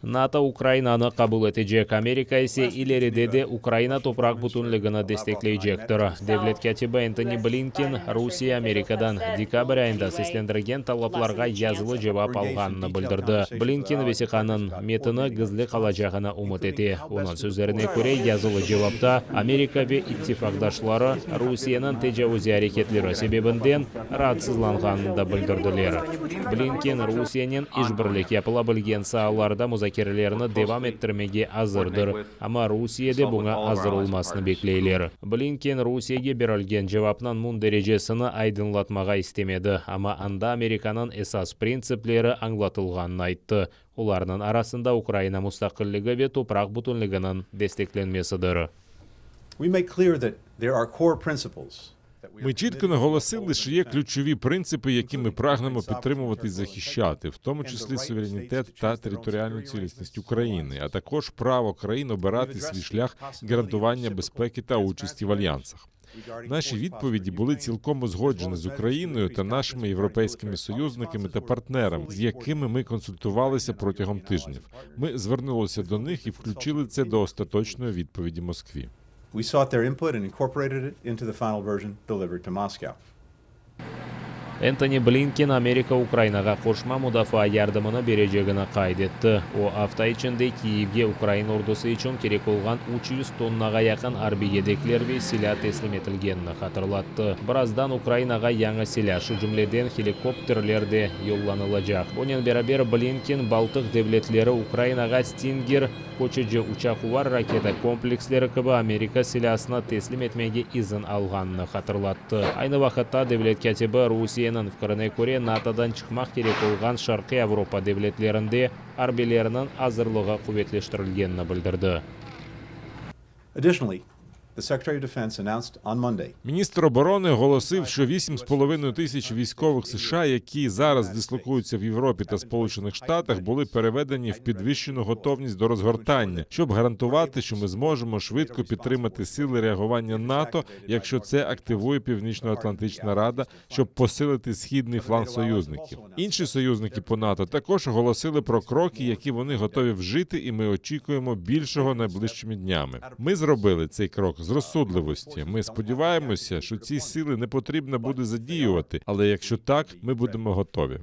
NATO Ukrainanı qabul etecek, Amerika ise ileride de Ukraina topraq bütünligini destekleycektir. Devlet kâtibi Entoni Blinken, Rusiye Amerikadan dekabr ayında seslendirgen talaplarğa yazılı cevap alğanını bildirdi. Blinken vesiqanıñ metini gizli qalacağını ümüt ete. Onıñ sözlerine köre, yazılı cevapta Amerika ve ittifaqdaşları Rusiyeniñ tecavuziy areketleri sebebinden raatsızlanğanını da bildirdiler. Blinken, Rusiyenen işbirlik yapıla bilgen saalarda muzakerelerni devam ettirmege azırdır, amma Rusiye de buña azır olmasını bekleyler. Blinken, Rusiyege berilgen cevapnıñ mündericesini aydınlatmağa istemedi, amma anda Amerikanıñ esas printsipleri añlatılğanını ayttı, olarnıñ arasında Ukraina mustaqilligi ve topraq bütünliginiñ desteklenmesidir. We make clear that there are core principles Ми чітко наголосили, що є ключові принципи, які ми прагнемо підтримувати і захищати, в тому числі суверенітет та територіальну цілісність України, а також право країн обирати свій шлях гарантування безпеки та участі в альянсах. Наші відповіді були цілком узгоджені з Україною та нашими європейськими союзниками та партнерами, з якими ми консультувалися протягом тижнів. Ми звернулися до них і включили це до остаточної відповіді Москві. We sought their input and incorporated it into the final version delivered to Moscow. Entoni Blinken Amerika Ukrainağa qoşma mudafaa yardımını berecegini qayd etti. O, afta içinde Kiyevge ukrain ordusı içün kerek olğan 300 tonnağa yaqın arbiy yedekler ve silâ teslim etilgenini hatırlattı. Birazdan Ukrainağa yañı silâ, şu cümleden helikopterler de yollanılacaq. Bunen beraber Blinken, Baltıq devletleri Ukrainağa Stinger köçüci uçaquvar raketa kompleksleri kibi Amerika silâsını teslim etmege izin alğanını hatırlattı. Aynı vaqıtta devlet kâtibi, Rusiyeniñ fikrine köre, NATOdan çıqmaq kerek olğan Şarqiy Avropa devletlerinde arbiylerniñ azırlığı quvetleştirilgenini bildirdi. Additionally, the Secretary of Defense announced on Monday Міністр оборони оголосив, що 8,5 тисяч військових США, які зараз дислокуються в Європі та Сполучених Штатах, були переведені в підвищену готовність до розгортання, щоб гарантувати, що ми зможемо швидко підтримати сили реагування НАТО, якщо це активує Північно-Атлантична Рада, щоб посилити східний фланг союзників. Інші союзники по НАТО також оголосили про кроки, які вони готові вжити, і ми очікуємо більшого найближчими днями. Ми зробили цей крок з розсудливості. Ми сподіваємося, що ці сили не потрібно буде задіювати, але якщо так, ми будемо готові.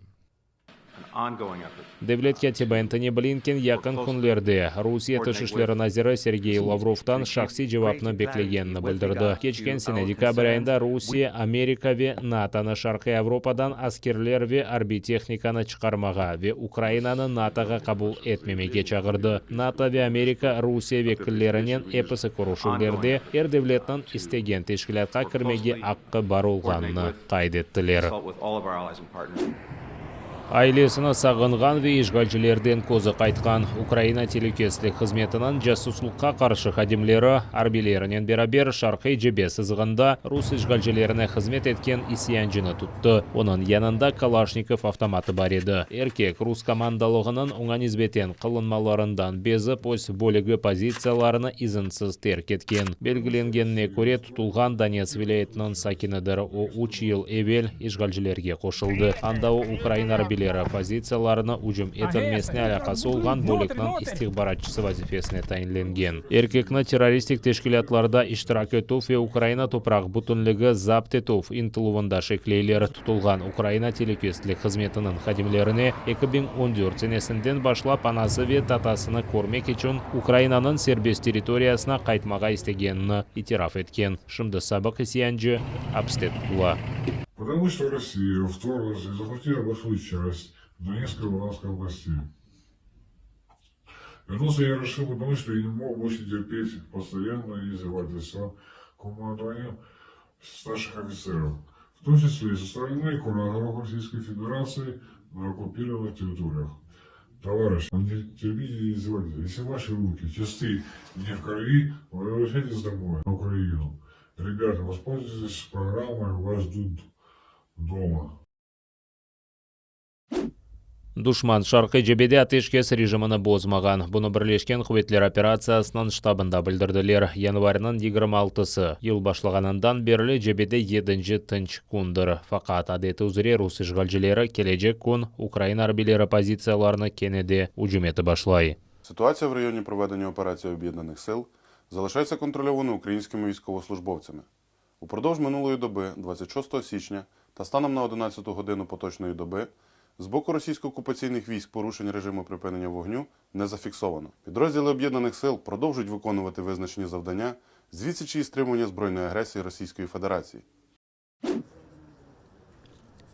Devlet kâtibi Entoni Blinken yaqın künlerde Rusiye Tış işleri naziri Sergey Lavrovdan şahsiy cevapnı beklegenini bildirdi. Keçken sene dekabr ayında Rusiye, Amerika ve NATOnı Şarqiy Avropadan askerler ve arbiy tehnikanı çıqarmağa ve Ukrainanı NATOğa qabul etmemege çağırdı. NATO ve Amerika Rusiye vekillerinen episi körüşüvlerde er devletniñ istegen teşkilâtqa kirmege aqqı bar olğanını qayd ettiler. Consult with all of our allies and partners. Ailesini sağınğan ve işğalcilerden közü qaytqan Ukraina telükesizlik hızmetiniñ casuslıqqa qarşı hadimleri arbiylerinen beraber şarqiy cebe sızığında rus işğalcilerine hızmet etken isyancını tuttı. Onıñ yanında Kalaşnikov avtomatı bar edi. Erkek rus komandalığınıñ oña nisbeten qılınmalarından bezip öz bölügi pozitsiyalarını izinsiz terk etken. Belgilengenine köre, tutulğan Donetsk vilâyetiniñ sakinidir. O, üç yıl evel işğalcilerge qoşuldı. Anda o, ukrain arbiyleri pozitsiyalarına ücüm etilmesine alâqası olğan bölükniñ istihbaratçısı vazifesine tayinlengen. Erkekni terroristik teşkilâtlarda iştirak etüv ve Ukraina topraq bütünligi zapt etüv ıntıluvında şekleyler. Tutulğan Ukraina telükesizlik hızmetiniñ hadimlerine 2014 senesinden başlap anası ve tatasını körmek içün Ukrainanıñ serbest territoriyasına qaytmağa istegenini itiraf etken. Şimdi sabıq isyancı apiste tutula. Потому что Россия вторглась и захватила большую часть Донецкой и Луганской областей. Вернуться я решил, потому что я не мог больше терпеть постоянное издевательство командования старших офицеров, в том числе и со стороны кураторов Российской Федерации на оккупированных территориях. Товарищи, не терпите издевательства. Если ваши руки чисты и не в крови, возвращайтесь домой, на Украину. Ребята, воспользуйтесь программой, вас ждут дома. Duşman şarqiy cebede ateşkes rejimini bozmağan. Bunı Birleşken quvetler operatsiyasınıñ ştabında bildirdiler. Yanvarniñ 26-sı, yıl başlağanından berli cebede yedinci tınç kündir. Faqat adeti üzre rus işğalcileri kelecek kün ukrain arbiyleri pozitsiyalarına kene de ücüm etip başlay. Ситуація в районі проведення операції Об'єднаних сил залишається контрольованою українськими військовослужбовцями. Упродовж минулої доби, 26 січня, та станом на 11 годину поточної доби, з боку російсько-окупаційних військ порушень режиму припинення вогню не зафіксовано. Підрозділи об'єднаних сил продовжують виконувати визначені завдання з відсічі і стримування збройної агресії Російської Федерації.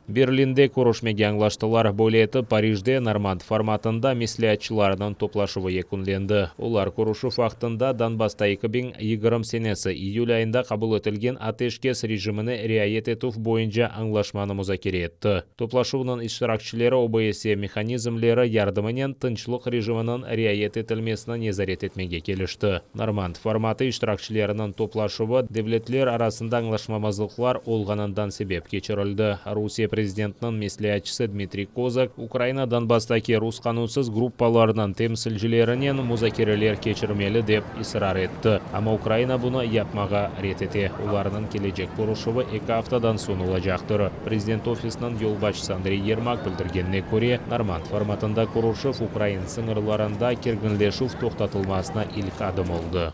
Berlinde körüşmege añlaştılar. Böyle etip Parijde Normand formatında mesleatçılarnıñ toplaşuvı yekünlendi. Olar körüşüv vaqtında Donbassta 2020 senesi iyül ayında qabul etilgen ateşkes rejimine riayet etüv boyunca añlaşmanı muzakere etti. Toplaşuvnıñ iştirakçileri OBSE mehanizmleri yardımınen tınçlıq rejiminiñ riayet etilmesini nezaret etmege kelişti. Normand formatı iştirakçileriniñ toplaşuvı devletler arasında añlaşmamazlıqlar olğanından sebep keçirildi. Rusiye prezidentiniñ mesleatçısı Dmitriy Kozak Ukraina Donbasstaki rus qanunsız gruppalarınıñ temsilcilerinen muzakereler keçirmeli dep israr etti. Amma Ukraina bunı yapmağa red ete. Olarnıñ kelecek körüşüvi eki aftadan soñ olacaqtır. Prezident ofisiniñ yolbaşçısı Andriy Yermak bildirgenine köre, Normand formatında körüşüv ukrain sıñırlarında kerginleşüv toqtatılmasına ilk adım oldı.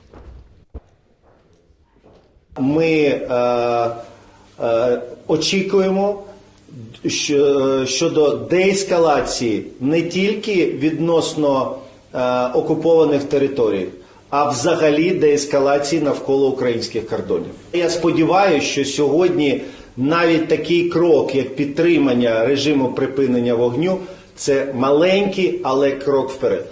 Ми е, е, очікуємо що- щодо деескалації не тільки відносно е, окупованих територій, а взагалі деескалації навколо українських кордонів. Я сподіваюся, що сьогодні навіть такий крок, як підтримання режиму припинення вогню, це маленький, але крок вперед.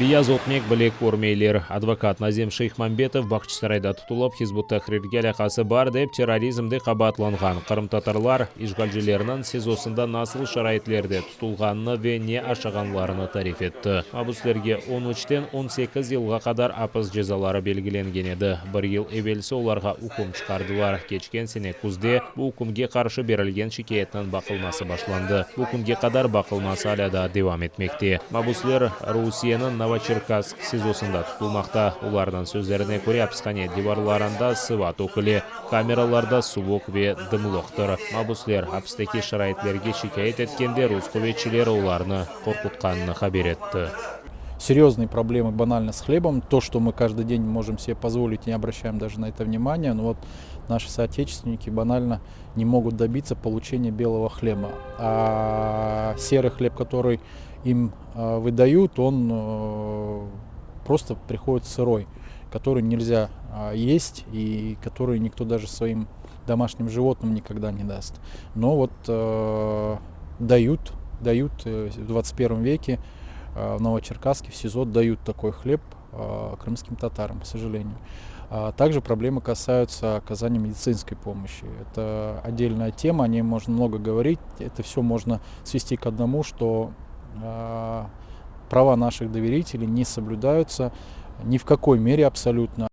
Beyaz ötmek bile körmeyler. Advokat Nazim Şeyhmambetov Bağçasarayda tutulıp, Hizb ut-Tahrirge alâqası bar dep terrorizmde qabaatlanğan qırımtatarlar işğalcilerniñ SİZOsında nasıl şaraitlerde tutulğanını ve ne aşağanlarını tarif etti. Mabüslerge 13-ten 18 yılğa qadar apis cezaları belgilengen edi. Bir yıl evelsi olarğa üküm çıqardılar. Keçken sene küzde bu ükümge qarşı berilgen şikâyetniñ baqılması başlandı. Bu künge qadar baqılması alâ daa devam etmekte. Mabüsler Rusiyeniñ Novoçerkassk SİZOsında tutulmaqta. Olarnıñ sözlerine köre, apishane divarlarında sıva töküle, kameralarda suvuq ve dımlıqtır. Mabüsler apisteki şaraitlerge şikâyet etkende rus quvetçileri olarnı qorqutqanını haber etti. Серьезные проблемы банально с хлебом. То, что мы каждый день можем себе позволить, не обращаем даже на это внимания. Но вот наши соотечественники банально не могут добиться получения белого хлеба. А серый хлеб, который им выдают, он просто приходит сырой, который нельзя есть и который никто даже своим домашним животным никогда не даст. Но вот дают, дают в 21 веке в Новочеркасске в СИЗО дают такой хлеб крымским татарам, к сожалению. А также проблемы касаются оказания медицинской помощи. Это отдельная тема, о ней можно много говорить. Это все можно свести к одному, что права наших доверителей не соблюдаются ни в какой мере абсолютно.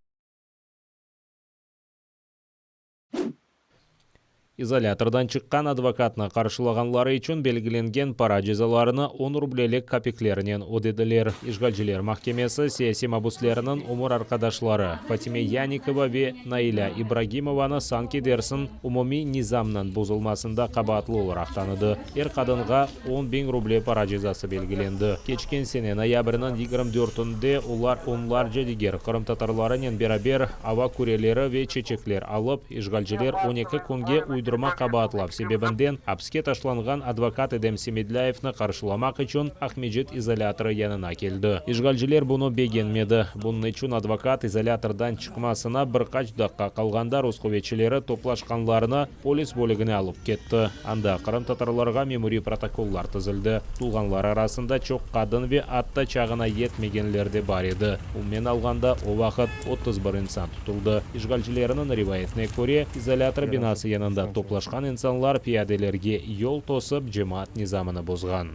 İzolâtordan çıqqan advokatnı qarşılağanları içün belgilengen para cezalarını 10 rublelik kapiklernen ödediler. İşğalciler mahkemesi siyasiy mabüslerniñ ömür arqadaşları Fatime Yanikova ve Nailâ İbragimovanı sanki dersiñ umumiy nizamnıñ bozulmasında qabaatlı olaraq tanıdı. Er qadınğa 10 biñ ruble para cezası belgilendi. Keçken sene noyabrniñ 24-ünde olar onlarca diger qırımtatarlarınen beraber ava küreleri ve çeçekler alıp, işğalciler 12 künge uydurma qabaatlav sebebinden apiske taşlanğan advokat Edem Semedlâyevni qarşılamaq içün Aqmescit izolâtorı yanına keldi. İşğalciler bunı begenmedi. Bunıñ içün advokat izolâtordan çıqmasına bir qaç daqqa qalğanda rus quvetçileri toplaşqanlarnı polis bölügine alıp ketti. Anda qırımtatarlarğa memuriy protokollar tizildi. Tutulğanlar arasında çoq qadın ve atta çağına yetmegenler de bar edi. Umumen alğanda o vaqıt 31 insan tutuldı. İşğalcilerniñ rivayetine köre, izolâtor binası yanında toplaşqan insanlar piyadelerge yol tosıp cemaat nizamını bozğan.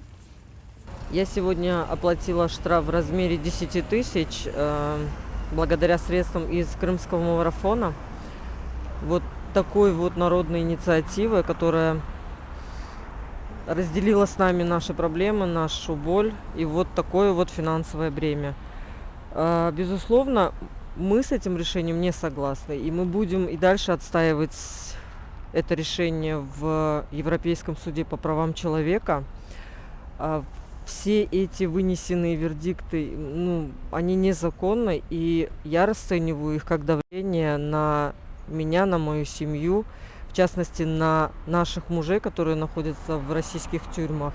Я сегодня оплатила штраф в размере 10 тысяч благодаря средствам из Крымского марафона. Вот такой вот народной инициативы, которая разделила с нами наши проблемы, нашу боль и вот такое вот финансовое бремя. Безусловно, мы с этим решением не согласны, и мы будем и дальше отстаивать это решение в Европейском суде по правам человека. Все эти вынесенные вердикты, ну, они незаконны, и я расцениваю их как давление на меня, на мою семью, в частности, на наших мужей, которые находятся в российских тюрьмах,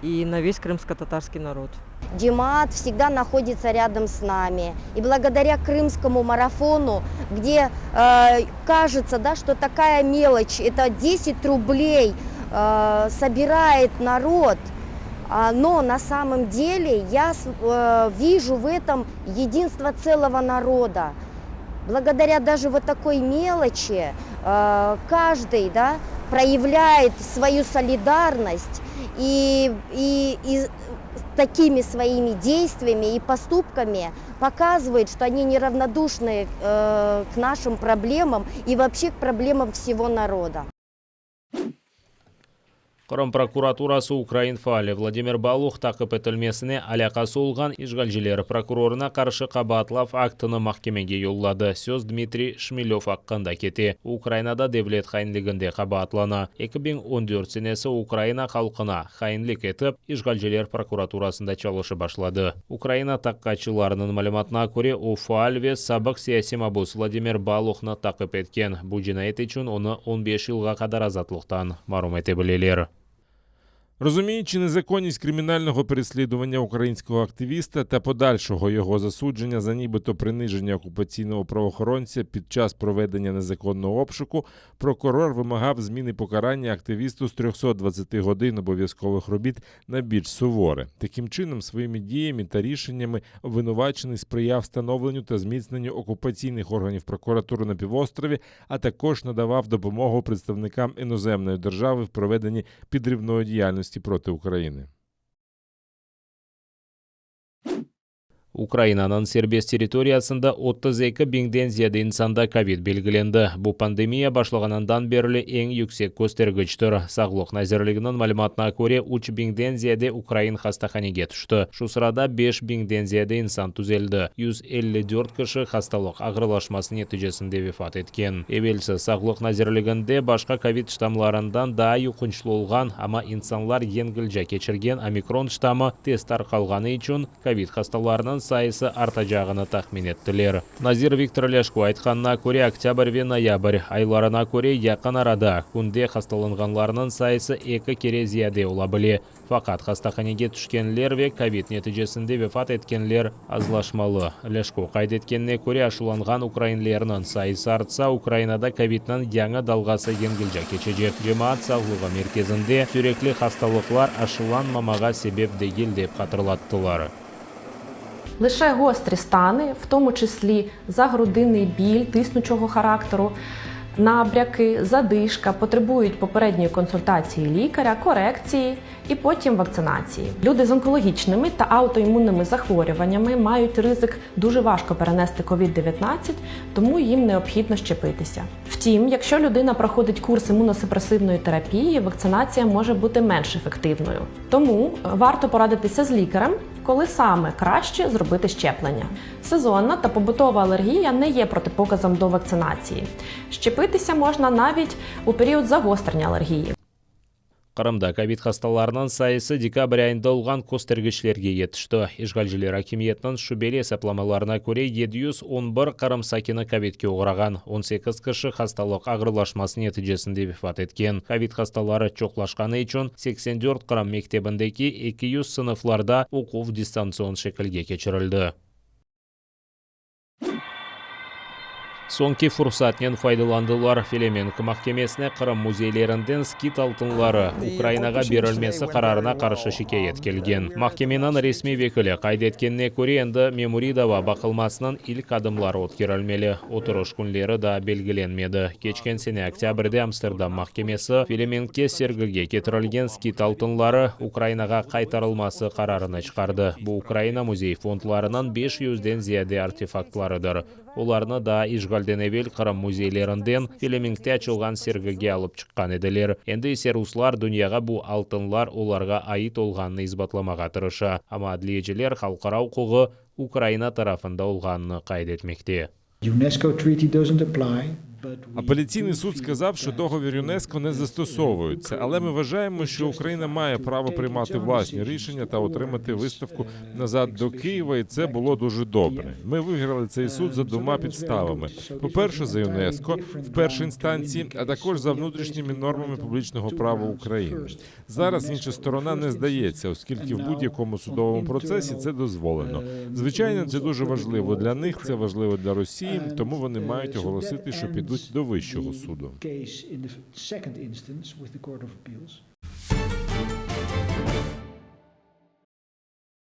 и на весь крымско-татарский народ. Cemaat всегда находится рядом с нами. И благодаря крымскому марафону, где э, кажется, да, что такая мелочь, это 10 рублей, э, собирает народ, а, но на самом деле я э, вижу в этом единство целого народа. Благодаря даже вот такой мелочи э, каждый да, проявляет свою солидарность и, и, и такими своими действиями и поступками показывает, что они неравнодушны э, к нашим проблемам и вообще к проблемам всего народа. Qırım prokuraturası ukrain faali Vladimir Baluh taqip etilmesine alâqası olğan işğalciler prokurorına qarşı qabaatlav aktını mahkemege yolladı. Söz Dmitriy Şmilev aqqında kete. Ukrainada devlet hainliginde qabaatlana. 2014 senesi Ukraina halqına hainlik etip, işğalciler prokuraturasında çalışıp başladı. Ukraina taqiqatçılarınıñ malümatına köre, o, faal ve sabıq siyasiy mabus Vladimir Baluhnı taqip etken. Bu cinayet içün onı 15 yılğa qadar azatlıqtan marum ete bileler. Розуміючи незаконність кримінального переслідування українського активіста та подальшого його засудження за нібито приниження окупаційного правоохоронця під час проведення незаконного обшуку, прокурор вимагав зміни покарання активісту з 320 годин обов'язкових робіт на більш суворе. Таким чином, своїми діями та рішеннями обвинувачений сприяв встановленню та зміцненню окупаційних органів прокуратури на півострові, а також надавав допомогу представникам іноземної держави в проведенні підривної діяльності проти України. Ukrainanıñ serbest territoriyasında 32 biñden ziyade insanda kovid belgilendi. Bu pandemiya başlağanından berli eñ yüksek köstergiçtir. Sağlıq nazirliginiñ malümatına köre, üç biñden ziyade ukrain hastahanege tüşti. Şu sırada beş biñden ziyade insan tüzeldi. 154 kişi hastalıq ağırlaşması neticesinde vefat etken. Evelsi Sağlıq nazirliginde başqa kovid ştammlarından daa yuqunçlı olğan, amma insanlar yengilce keçirgen omikron ştammı tez tarqalğanı içün kovid hastalarınıñ sayısı artacağını tahmin ettiler. Nazir Viktor Lâşko aytqanına köre, oktâbr ve noyabr aylarına köre yaqın arada künde hastalanğanlarnıñ sayısı eki kere ziyade ola bile. Faqat hastahanege tüşkenler ve kovid neticesinde vefat etkenler azlaşmalı. Lâşko qayd etkenine köre, aşılanğan ukrainlerniñ sayısı artsa, Ukrainada kovidniñ yañı dalğası yengilce keçecek. Cemaat sağlığı merkezinde sürekli hastalıqlar aşılanmamağa sebep degil, dep hatırlattılar. Лише гострі стани, в тому числі загрудинний біль тиснучого характеру, набряки, задишка, потребують попередньої консультації лікаря, корекції і потім вакцинації. Люди з онкологічними та аутоімунними захворюваннями мають ризик дуже важко перенести COVID-19, тому їм необхідно щепитися. Втім, якщо людина проходить курс імуносупресивної терапії, вакцинація може бути менш ефективною. Тому варто порадитися з лікарем, коли саме краще зробити щеплення. Сезонна та побутова алергія не є протипоказом до вакцинації. Щепитися можна навіть у період загострення алергії. Qırımda kovid hastalarınıñ sayısı dekabr ayında olğan köstergiçlerge yetişti. İşğalciler akimiyetiniñ şübeli esaplamalarına köre, 711 Qırım sakini kovidke oğrağan, 18 kişi hastalıq ağırlaşması neticesinde vefat etken. Kovid hastaları çoqlaşqanı içün 84 Qırım mektebindeki 200 sınıflarda oquv distantsion şekilge keçirildi. Soñki fursatnen faydalandılar, Felemenk mahkemesine Qırım müzeylerinden skit altınları Ukrainağa berilmesi qararına qarşı şikâyet kelgen. Mahkemeniñ resmiy vekili qayd etkenine köre, endi memuriy dava baqılmasınıñ ilk adımları ötkerilmeli, oturış künleri daa belgilenmedi. Keçken sene oktâbrde Amsterdam mahkemesi Felemenkke sergige ketirilgen skit altınları Ukrainağa qaytarılması qararını çıqardı. Bu Ukraina müzey fondlarınıñ beş yüzden ziyade artefaktlarıdır. Olarnı daa işğalden evel Qırım müzeylerinden Felemenkte açılğan sergige alıp çıqqan ediler. Endi ise ruslar dünyağa bu altınlar olarğa ait olğanını isbatlamağa tırışa. Amma adliyeciler halqara uquğı Ukraina tarafında olğanını qayd etmekte. UNESCO treaty doesn't apply. Апеляційний суд сказав, що договір ЮНЕСКО не застосовується, але ми вважаємо, що Україна має право приймати власні рішення та отримати виставку назад до Києва, і це було дуже добре. Ми виграли цей суд за двома підставами: по-перше, за ЮНЕСКО в першій інстанції, а також за внутрішніми нормами публічного права України. Зараз інша сторона не здається, оскільки в будь-якому судовому процесі це дозволено. Звичайно, це дуже важливо для них, це важливо для Росії, тому вони мають оголосити, що підуть до вищого суду. Case in the second instance with the Court of Appeals.